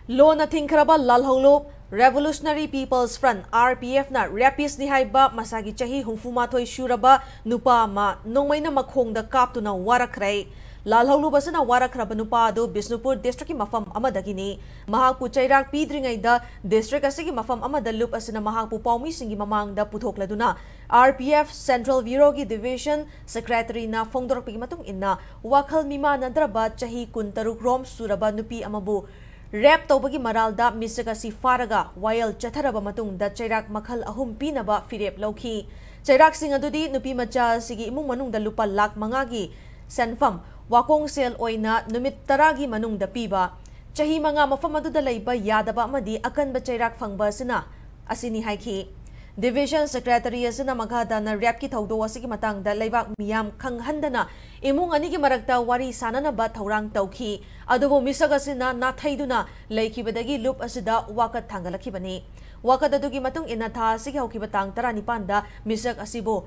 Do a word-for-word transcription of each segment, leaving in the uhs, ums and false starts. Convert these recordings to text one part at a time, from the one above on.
ꯂꯣꯟꯅ ꯊꯤꯡꯈ꯭ꯔꯕ ꯂꯥꯜꯍꯧꯂꯨꯞ Revolutionary People's Front, RPF ꯅ rapist ꯅꯤ ꯍꯥꯏꯕ ꯃꯁꯥꯒꯤ ꯆꯍꯤ ꯍꯨꯝꯐꯨ ꯃꯥꯊꯣꯏ ꯁꯨꯔꯕ ꯅꯨꯄꯥ ꯑꯃ ꯅꯣꯡꯃꯩꯅ ꯃꯈꯣꯡꯗ ꯀꯥꯞꯇꯨꯅ ꯋꯥꯔꯛꯈ꯭ꯔꯦ꯫ ꯂꯥꯜꯍꯧꯂꯨꯞ ꯑꯁꯤꯅ ꯋꯥꯔꯛꯈ꯭ꯔꯕ ꯅꯨꯄꯥ ꯑꯗꯨ ꯕꯤꯁꯅꯨꯄꯨꯔ district ꯀꯤ ꯃꯐꯝ ꯑꯃꯗꯒꯤꯅꯤ꯫ ꯃꯍꯥꯛꯄꯨ ꯆꯩꯔꯥꯛ ꯄꯤꯗ꯭ꯔꯤꯉꯩꯗ district ꯑꯁꯤꯒꯤ ꯃꯐꯝ ꯑꯃꯗ ꯂꯨꯞ ꯑꯁꯤꯅ ꯃꯍꯥꯛꯄꯨ ꯄꯥꯎꯃꯤꯁꯤꯡꯒꯤ ꯃꯃꯥꯡꯗ ꯄꯨꯊꯣꯛꯂꯗꯨꯅ RPF Central Bureau ꯒꯤ Division Secretary ꯅ ꯐꯣꯡꯗꯣꯔꯛꯄꯒꯤ ꯃꯇꯨꯡ ꯏꯟꯅ, ꯋꯥꯈꯜ ꯃꯤꯃꯥꯟꯅꯗ꯭ꯔꯕ ꯆꯍꯤ ꯀꯨꯟꯇꯔꯨꯛ ꯔꯣꯝ ꯁꯨꯔꯕ ꯅꯨꯄꯤ ꯑꯃꯕꯨ rape ꯇꯧꯕꯒꯤ ꯃꯔꯥꯜꯗ ꯃꯤꯁꯛ ꯑꯁꯤ ꯐꯥꯔꯒ ꯋꯥꯌꯦꯜ ꯆꯠꯊꯔꯕ ꯃꯇꯨꯡꯗ ꯆꯩꯔꯥꯛ ꯃꯈꯜ ꯑꯍꯨꯝ ꯄꯤꯅꯕ ꯐꯤꯔꯦꯞ ꯂꯧꯈꯤ꯫ ꯆꯩꯔꯥꯛꯁꯤꯡ ꯑꯗꯨꯗꯤ ꯅꯨꯄꯤ ꯃꯆꯥ ꯑꯁꯤꯒꯤ ꯏꯃꯨꯡ ꯃꯅꯨꯡꯗ ꯂꯨꯄꯥ ꯂꯥꯈ ꯃꯉꯥꯒꯤ ꯁꯦꯟꯐꯝ ꯋꯥꯀꯣꯡ ꯁꯦꯜ ꯑꯣꯏꯅ ꯅꯨꯃꯤꯠ ꯇꯔꯥꯒꯤ ꯃꯅꯨꯡꯗ ꯄꯤꯕ, ꯆꯍꯤ ꯃꯉꯥ ꯃꯐꯝ ꯑꯗꯨꯗ ꯂꯩꯕ ꯌꯥꯗꯕ ꯑꯃꯗꯤ ꯑꯀꯟꯕ ꯆꯩꯔꯥꯛ ꯐꯪꯕ ꯑꯁꯤꯅ, ꯑꯁꯤꯅꯤ ꯍꯥꯏꯈꯤ꯫ Division Secretary ꯑꯁꯤꯅ ꯃꯈꯥ ꯇꯥꯅ rape ꯀꯤ ꯊꯧꯗꯣꯛ ꯑꯁꯤꯒꯤ ꯃꯇꯥꯡꯗ ꯂꯩꯕꯥꯛ ꯃꯤꯌꯥꯝ ꯈꯪꯍꯟꯗꯅ ꯏꯃꯨꯡ ꯑꯅꯤꯒꯤ ꯃꯔꯛꯇ ꯋꯥꯔꯤ ꯁꯥꯅꯅꯕ ꯊꯧꯔꯥꯡ ꯇꯧꯈꯤ꯫ ꯑꯗꯨꯕꯨ ꯃꯤꯁꯛ ꯑꯁꯤꯅ ꯅꯥꯊꯩꯗꯨꯅ ꯂꯩꯈꯤꯕꯗꯒꯤ ꯂꯨꯞ ꯑꯁꯤꯗ ꯋꯥꯀꯠ ꯊꯥꯡꯒꯠꯂꯛꯈꯤꯕꯅꯤ꯫ ꯋꯥꯀꯠ ꯑꯗꯨꯒꯤ ꯃꯇꯨꯡ ꯏꯟꯅ ꯊꯥ ꯑꯁꯤꯒꯤ ꯍꯧꯈꯤꯕ ꯇꯥꯡ ꯇꯔꯥꯅꯤꯄꯥꯟꯗ ꯃꯤꯁꯛ ꯑꯁꯤꯕꯨ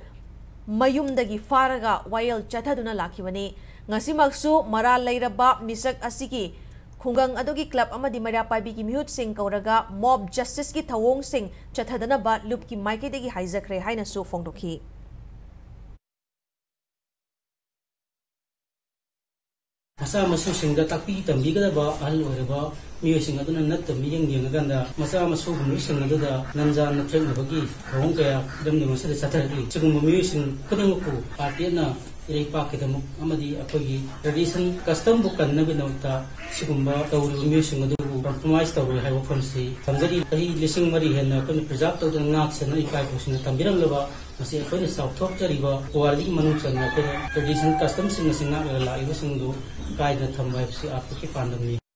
ꯃꯌꯨꯝꯗꯒꯤ ꯐꯥꯔꯒ ꯋꯥꯌꯦꯜ ꯆꯠꯊꯗꯨꯅ ꯂꯥꯛꯈꯤꯕꯅꯤ꯫ ꯉꯁꯤꯃꯛꯁꯨ ꯃꯔꯥꯜ ꯂꯩꯔꯕ ꯃꯤꯁꯛ ꯑꯁꯤꯒꯤ ꯈꯨꯡꯒꯪ ꯑꯗꯨꯒꯤ club ꯑꯃꯗꯤ ꯃꯩꯔꯥ ꯄꯥꯏꯕꯤꯒꯤ ꯃꯤꯍꯨꯠꯁꯤꯡ ꯀꯧꯔꯒ mob justice ꯀꯤ ꯊꯧꯑꯣꯡꯁꯤꯡ ꯆꯠꯊꯗꯅꯕ ꯂꯨꯞꯀꯤ ꯃꯥꯏꯀꯩꯗꯒꯤ ꯍꯥꯏꯖꯈ꯭ꯔꯦ ꯍꯥꯏꯅꯁꯨ ꯐꯣꯡꯗꯣꯛꯈꯤ꯫ ꯃꯆꯥ ꯃꯁꯨꯁꯤꯡꯗ ꯇꯥꯛꯄꯤ ꯇꯝꯕꯤꯒꯗꯕ ꯑꯍꯜ ꯑꯣꯏꯔꯕ ꯃꯤꯑꯣꯏꯁꯤꯡ ꯑꯗꯨꯅ ꯅꯠꯇ ꯃꯤꯠꯌꯦꯡ ꯌꯦꯡꯉꯀꯥꯟꯗ ꯃꯆꯥ ꯃꯁꯨꯒꯨꯝꯕꯁꯤꯡ ꯑꯗꯨꯗ ꯅꯟꯖꯥ ꯅꯠꯊꯦꯛꯅꯕꯒꯤ ꯊꯧꯑꯣꯡ ꯀꯌꯥ ꯏꯔꯝꯗꯝ ꯑꯁꯤꯗ ꯆꯠꯊꯔꯛꯂꯤ꯫ ꯁꯤꯒꯨꯝꯕ ꯃꯤꯑꯣꯏꯁꯤꯡ ꯈꯨꯗꯤꯡꯃꯛꯄꯨ ꯄꯥꯔꯇꯤ ꯑꯗꯨꯅ ꯏꯔꯩꯄꯥꯛꯀꯤꯗꯃꯛ ꯑꯃꯗꯤ ꯑꯩꯈꯣꯏꯒꯤ tradition custom ꯕꯨ ꯀꯟꯅꯕꯒꯤꯗꯃꯛꯇ ꯁꯤꯒꯨꯝꯕ ꯇꯧꯔꯤꯕ ꯃꯤꯑꯣꯏꯁꯤꯡ ꯑꯗꯨꯕꯨ compromise ꯇꯧꯔꯣꯏ ꯍꯥꯏꯕ ꯋꯥꯐꯝꯁꯤ ꯊꯝꯖꯔꯤ꯫ ꯆꯍꯤ ꯂꯤꯁꯤꯡ ꯃꯔꯤ ꯍꯦꯟꯅ ꯑꯩꯈꯣꯏꯅ preserve ꯇꯧꯗꯨꯅ ꯉꯥꯛ ꯁꯦꯟꯅ ꯏꯄꯥ ꯏꯄꯨꯁꯤꯡꯅ ꯊꯝꯕꯤꯔꯝꯂꯕ ꯃꯁꯤ ꯑꯩꯈꯣꯏꯅ ꯆꯥꯎꯊꯣꯛꯆꯔꯤꯕ ꯄꯨꯋꯥꯔꯤꯒꯤ ꯃꯅꯨꯡ ꯆꯟꯅ ꯑꯩꯈꯣꯏꯅ tradition custom ꯁꯤꯡ ꯑꯁꯤ ꯉꯥꯛꯂꯒ ꯂꯥꯛꯂꯤꯕꯁꯤꯡꯗꯨ ꯀꯥꯏꯗꯅ ꯊꯝꯕ ꯍꯥꯏꯕꯁꯤ ꯑꯥꯔꯄꯤꯒꯤ ꯄꯥꯟꯗꯝꯅꯤ꯫